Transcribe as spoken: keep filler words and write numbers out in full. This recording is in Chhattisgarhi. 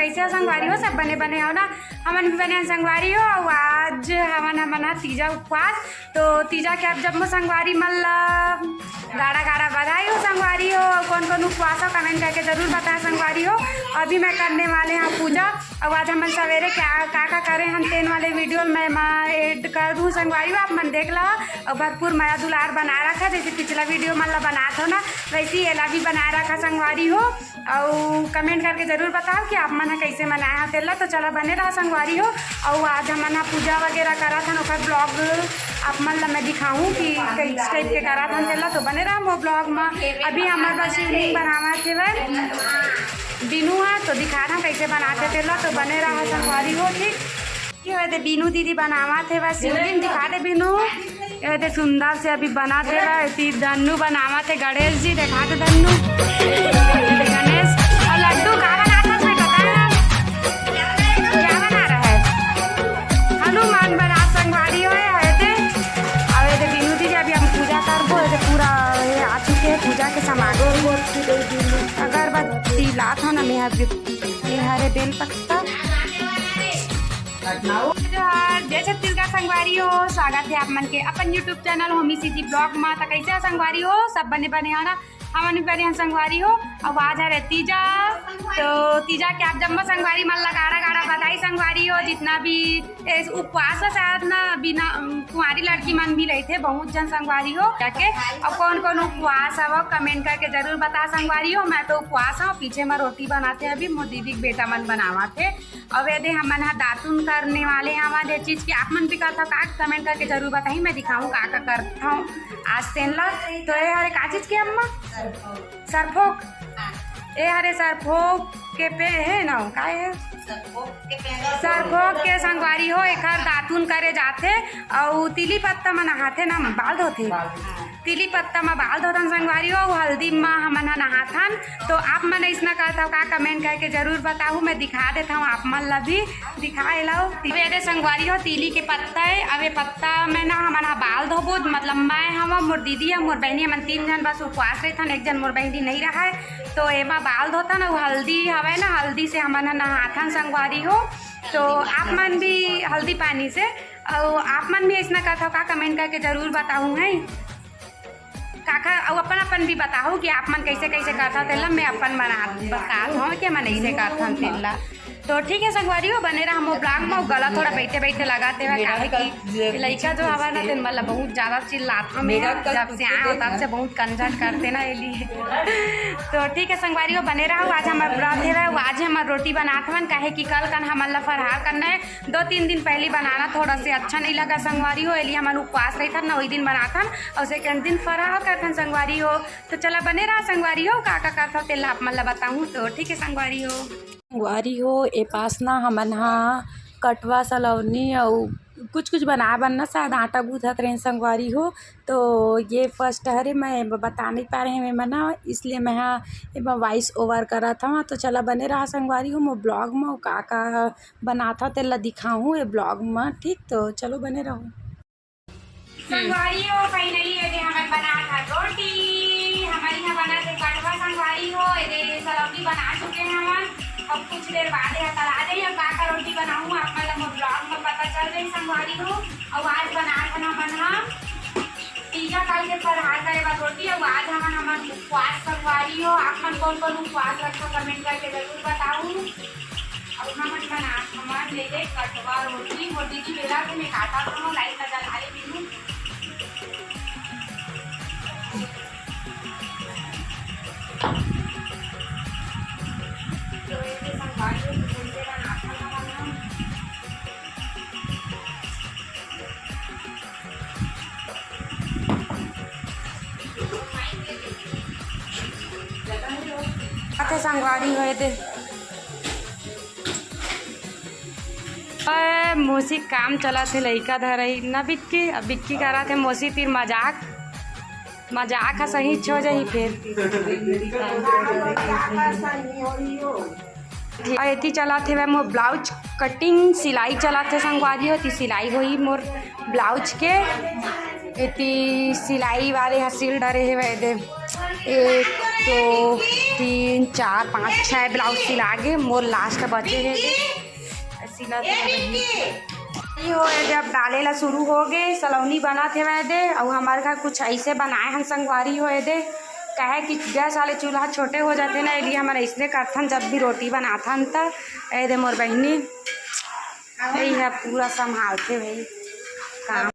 कइसे हो संगवारी हो? सब बने बने हो ना? हमन भी बने हन संगवारी हो। अउ आज हमन, हमन ह तीजा उपवास, तो तीजा के आप जम्मो संगवारी मन ला गाड़ा गाड़ा बधाई हो संगवारी हो। अउ कौन कौन उपवास हो, कमेंट करके जरूर बताएं संगवारी हो। अभी मैं करने वाले हैं पूजा। अउ आज हमन सवेरे क्या, का का करे हन, तेन वाले वीडियो मैं, मैं ऐड कर दूँ संगवारी हो, आप मन देख ला। अउ भरपूर मया दुलार बनाए रखा, जैसे पिछला वीडियो मन ला बनात हो ना, वैसे ही एला भी बनाए रखा संगवारी हो। अउ कमेंट करके जरूर बताओ कि आप मन ह कइसे मनाए हो तेला। तो चला बने रहा संगवारी हो। अउ आज हमन ह पूजा वगैरह करत हन, ओकर ब्लॉग आप मन ला मैं दिखाऊं कि किस टाइप के करत हन तेला। तो बने रहा मोर ब्लॉग म। अभी हमर बर शिवलिंग बनावत हेवय बीनू ह, तो दिखा रहा कइसे बनाथे तेला। तो बने रहा संगवारी हो, ठीक। ये दे बीनू दीदी बनावत हे बस शिवलिंग, दिखा दे बीनू। ये दे सुंदर से अभी बनात हे बस, ती धन्नू बनावत हे गणेश जी, दिखा दे धन्नू। ये दे गणेश अउ लड्डू का बनात हस बेटा, का है? क्या बना रहा है? हनुमान बना संगवारी हो, ये दे। अउ ये दे बीनू दीदी, अभी हम पूजा करबो, ये दे पूरा ये आ चुके हैं पूजा के सामान। अगरबत्ती लात हो ना, मैं अभी ये हरे बेल पत्ता। जोहार, जय छत्तीसगढ़ संगवारी हो, स्वागत है आप मन के अपन YouTube channel Homi CG blog मा। त कैसे हो संगवारी हो? सब बने बने हो ना? हमन भी बने हन संगवारी हो। अउ आज हरे तीजा, तो तीजा के आप जम्मो संगवारी मन ला गाड़ा गाड़ा बधाई संगवारी हो। जितना भी इस उपवास ह शायद ना बिना, अम, कुंवारी लड़की मन भी रहिथे बहुत झन संगवारी हो जाके। अउ कौन कौन उपवास हव कमेंट करके जरूर बता संगवारी हो। मैं तो उपवास हूँ, पीछे में रोटी बनाते अभी मोर दीदी के बेटा मन बनावत हे। अउ ये दे हमन ह दातुन करने वाले हवन, ये चीज के आप मन भी करथव का, कमेंट करके जरूर बताही, मैं दिखाऊं का का करथव आज तेन ला। तो ये हरे का चीज के अम्मा? सरफोक। ये हरे सरफोक के पे हे ना, का हे? सरफोक के संगवारी हो, एखर दातुन करे जाथे। अउ तिली पत्ता म नहाथे ना, बाल धोथे। तिली पत्ता म बाल धोथन संगवारी हो, अउ हल्दी म हमन ह नहाथन। तो आप मन अइसना करथव का, कमेंट करके जरूर बताहू, मैं दिखा देथव आप मन ला भी, दिखा एला। अब ये दे संगवारी हो, तिली के पत्ता हे। अब ये पत्ता में ना हमन ह बाल धोबो, मतलब मैं हव, मोर दीदी ह, मोर बहिनी, हमन तीन झन बस उपवास रहिथन, एक झन मोर बहिनी नहीं रहय। तो एमा बाल धोथन अउ हल्दी हवय ना, हल्दी से हमन ह नहाथन संगवारी हो। तो आप मन भी हल्दी पानी से, अउ आप मन भी अइसना करथव का, कमेंट करके जरूर बताहू है। काका, अउ अपन अपन भी बताहू कि आप मन कैसे कैसे करथव, तेला मैं अपन बना, बतात हूँ कि हमन ऐसे करथन तेला। तो ठीक है संगवारी हो, बने रहा मोर ब्लॉग में। गला थोड़ा बैठे बैठे लगाते हुए, काहे कि लइका जो हवा ना, तेन वाला बहुत ज्यादा चिल्लात हवे, जब से आए हो तब से बहुत कंझट करते ना, ये लिए। तो ठीक है संगवारी हो, बने रहा। आज हमार व्रत है, आज हमार रोटी बनात हवन, काहे कि कल कन हमन ला फरहार करना है। दो तीन दिन पहले बनाना थोड़ा से अच्छा नहीं लगा संगवारी हो, एलिए हमन उपवास रहिथन ना, वही दिन बनाथन अउ सेकंड दिन फरहार करथन संगवारी हो। तो चला बने रहा संगवारी हो, का का करथव तेला आप मन ला बताहूँ। तो ठीक है संगवारी हो। संगवारी हो, ए पास ना हमन हा कटवा सलौनी अउ कुछ कुछ बनाए बर ना शायद आटा गूंथत रहेन संगवारी हो। तो ये फर्स्ट हरे, मैं ब-, बता नहीं पा रहे हैं मैं ना, इसलिए मैं हा एमा वॉइस ओवर करत हव। तो चला बने रहा संगवारी हो मोर ब्लॉग में, का का बनात हव तेला दिखाहूँ ये ब्लॉग में, ठीक। तो चलो बने रहो। संगवारी हो, finally ये दे हमन बनात हन रोटी। हमर इहाँ बनत हे कटवा संगवारी हो, ये दे सलौनी बना चुके हैं हमन। अब कुछ देर बाद ये तला जाही, अब का का रोटी बनाहूँ आप मन ला मोर ब्लॉग में पता चल जाही संगवारी हो। अउ आज बनात हन हमन ह तीजा काल के फरहार करे बर रोटी। अउ आज हमन, हमन उपवास संगवारी हो, आप मन कौन कौन उपवास रखो कमेंट करके जरूर बताहू। अउ हमन बनात हवन ये दे कटवा रोटी, मोर दीदी बेला के मैं काटा कोनो लाइट लगा ला ले बिनु। तो ये दे संगवारी हो, तो कैसे बनात हवन हमन। अच्छा संगवारी हो ये दे। ओए, मौसी काम चलत हे, लइका धरई ना बिक्की, अब बिक्की करत हे मौसी तीर मजाक, मजाक ह सही हो जाही फेर। अउ एती चलत हे मोर ब्लाउज कटिंग, सिलाई चलत हे संगवारी हो, ती सिलाई होही मोर ब्लाउज के। एती सिलाई वाले ह सिल डरे हेवय दे, एक, दो, तीन, चार, पाँच, छः ब्लाउज सिला गे, मोर लास्ट बचे हे दे। सिलत हे बहिनी। ई हो ए दे, अब डाले ला शुरू हो गे, सलौनी बनत हेवय दे। अउ हमर घर कुछ ऐसे बनाए हन संगवारी हो ए दे, काहे कि गैस वाले चूल्हा छोटे हो जाते ना, एलिए हमर ऐसने करथन जब भी रोटी बनाथन त। ए दे मोर बहिनी, यही है पूरा संभालते भाई काम।